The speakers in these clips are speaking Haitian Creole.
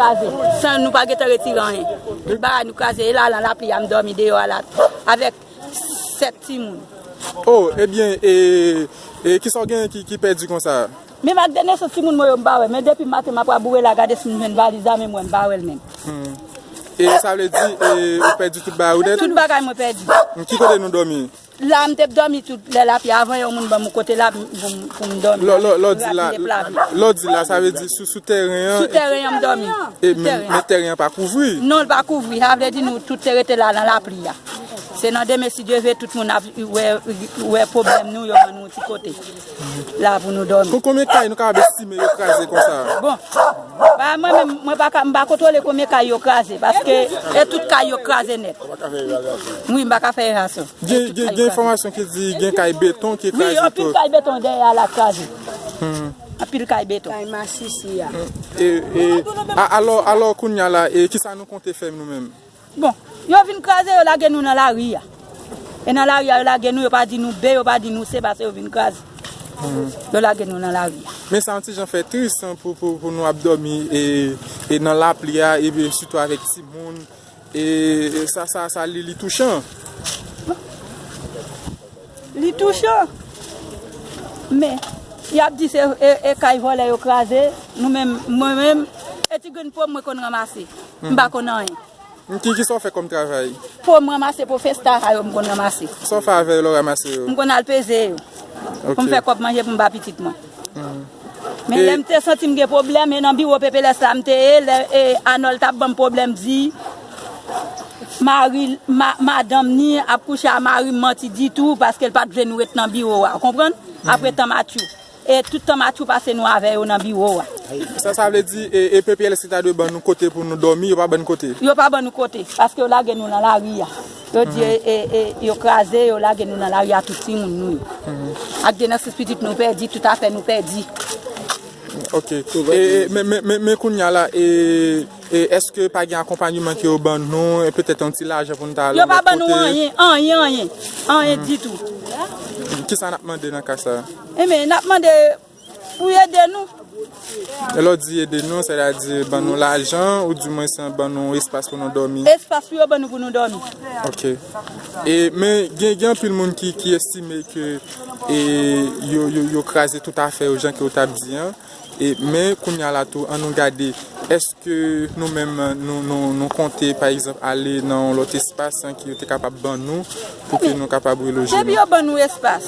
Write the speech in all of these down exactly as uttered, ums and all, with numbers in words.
Kraze, san nou pa gentan retire anyen. Tout bagay nou kraze, e la, lan lapli a, m dòmi deyò a la, avèk sèt timoun. Oh, ebyen, e, e kisa w genyen ki, ki pèdi konsa? Menm ak de nesans timoun mwen yo, m pa wè, men depi maten, m ap raboure la, gade si m jwenn valiz la, men mwen, m pa wè l menm. Hmm. E sa vle di, e, ou pèdi tout bagay ou nèt? Tout bagay mwen pèdi. Ki kote nou dòmi? La, m te dòmi tout lè lapli, avan yon moun ban m kote la pou m, pou m dòmi. Lè, lè, lè w di la, lè w di la, sa vle di sou, sou tèren an? Sou tèren an, m dòmi. E, men, men tèren an pa kouvri? Non, l pa kouvri. Sa vle di nou tout te rete la, nan lapli a. Se nan demen, si Dye vle, tout moun ap wè, wè pwoblèm nou, yo ban nou yon ti kote. La pou nou dòmi. Kon, konbyen kay nou kapab estime yo kraze konsa? Bon, ba, mwen menm, mwen pa ka, m pa kontwole konbyen kay yo kraze, paske e tout kay yo kraze nèt. Wi, m pa ka fè erasyon. Gen, gen, gen enfòmasyon ki di gen kay beton ki kraze tou. Wi, anpil kay beton dèyè a la kraze. Hmm. Anpil kay beton. Kay masisi a. E, e, a, alò, alò, kounye a la, e, kisa nou konte fè nou menm? Bon, yo vin kraze, yo lage nou nan lari a. E nan lari a, yo lage nou, yo pa di nou B, yo pa di nou C, paske yo vin kraze. Hmm. Yo lage nou nan lari a. Men sa yon ti jan fè tris, an, pou, pou, pou nou ap dòmi, e, e nan lapli a, e sitou avèk timoun. E, e sa, sa, sa, li, li touchan. Li touchan. Men, y ap di se, e, e kay vòlè yo kraze, nou menm, mwen menm, e ti grenn po m mwen konn ranmase. M pa konn anyen. Ki, kisa w fè kòm travay? Po m ranmase, po festa sa yo m konn ranmase. Sa w fè avè yo lè w ranmase yo? M konn al peze yo. Ok. Pou m fè kòb manje pou m ba pitit mwen. Hmm. Men e lè m te santi m gen pwoblèm, e nan biwo P P L S la m te ye, lè, e, Anòl t ap ban m pwoblèm, di mari, ma, madanm ni ap kouche a mari m manti ditou, paske l pa t vle nou ret nan biwo a, w konprann? Apre tan match yo. E tout tan match yo pase nou avè yo nan biwo a. Sa, sa vle di, e, e P P L S ki ta dwe ban nou kote pou nou dòmi, yo pa ban nou kote? Yo pa ban nou kote, paske yo lage nou nan lari a. Yo di, e, e, e, yo kraze, yo lage nou nan lari a, tout timoun nou yo. Ak de nan sis pitit nou pèdi, tout afè nou pèdi. Ok. E, e, men, men, men, men kounye a la, e, e èske pa gen akonpanyeman ke yo ban nou, e petèt yon ti lajan pou nou ta al yon lòt kote? Yo pa ban nou anyen, anyen, anyen. Anyen ditou. Kisa n ap mande nan ka sa a? Enben, n ap mande pou ede nou. E lè w di ede nou, sètadi ban nou lajan, ou dimwens ban nou espas pou nou dòmi? Espas pou yo ban nou pou nou dòmi. Ok. E, men gen, gen anpil moun ki, ki estime ke, e, yo, yo, yo kraze tout afè yo, jan ke w t ap di an. E, men kounye a la tou, an nou gade, èske nou menm, nou, nou, nou konte, pa egzanp, ale nan yon lòt espas, an, ki yo te kapab ban nou, pou ke nou kapab reloje nou? Depi yo ban nou espas,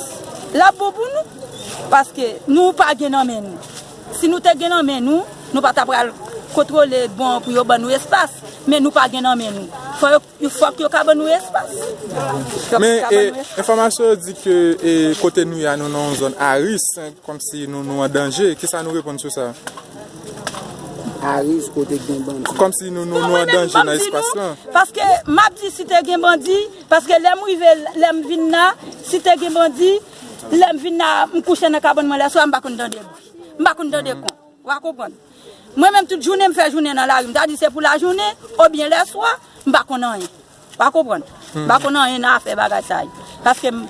l ap bon pou nou, paske nou pa gen nan men nou. Si nou te gen nan men nou, nou pa ta pral kontwole bon pou yo ban nou espas, men nou pa gen nan men nou. Fò yo, fòk yo ka ban nou espas. Fòk yo ka ban nou espas. Men, e, enfòmasyon yo di ke, e, kote nou ye a, nou nan yon zòn a risk, kòmsi nou, nou an danje. Kisa nou reponn sou sa? A risk kote gen bandi. Kòmsi nou, nou, nou an danje nan espas lan. Paske m ap di si te gen bandi, paske lè m rive, lè m vin la, si te gen bandi, lè m vin la, m kouche nan kabann mwen lèswa, m pa konn tande bri. M pa konn tande kon. W a konprann. Mwen menm tout jounen m fè jounen nan lari. M ta di se pou lajounen, oubyen lèswa, m pa konn anyen. W a konprann. M pa konn anyen nan afè bagay sa yo. Paske m,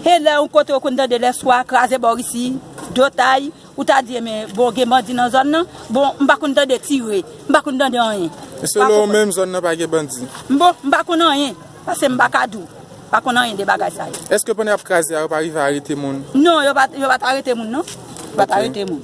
e lè yon kote ou konn tande lèswa, kraze bò isi, dotay, ou ta di, men, bon, gen bandi nan zòn nan. Bon, m pa konn tande tire. M pa konn tande anyen. Selon ou menm, zòn nan pa gen bandi? Bon, m pa konn anyen. Paske m pa ka di w. M pa konn anyen de bagay sa yo. Èske pandan y ap kraze a, yo pa rive arete moun? Non, yo pa, yo pa t arete moun, non. Yo pa t arete moun.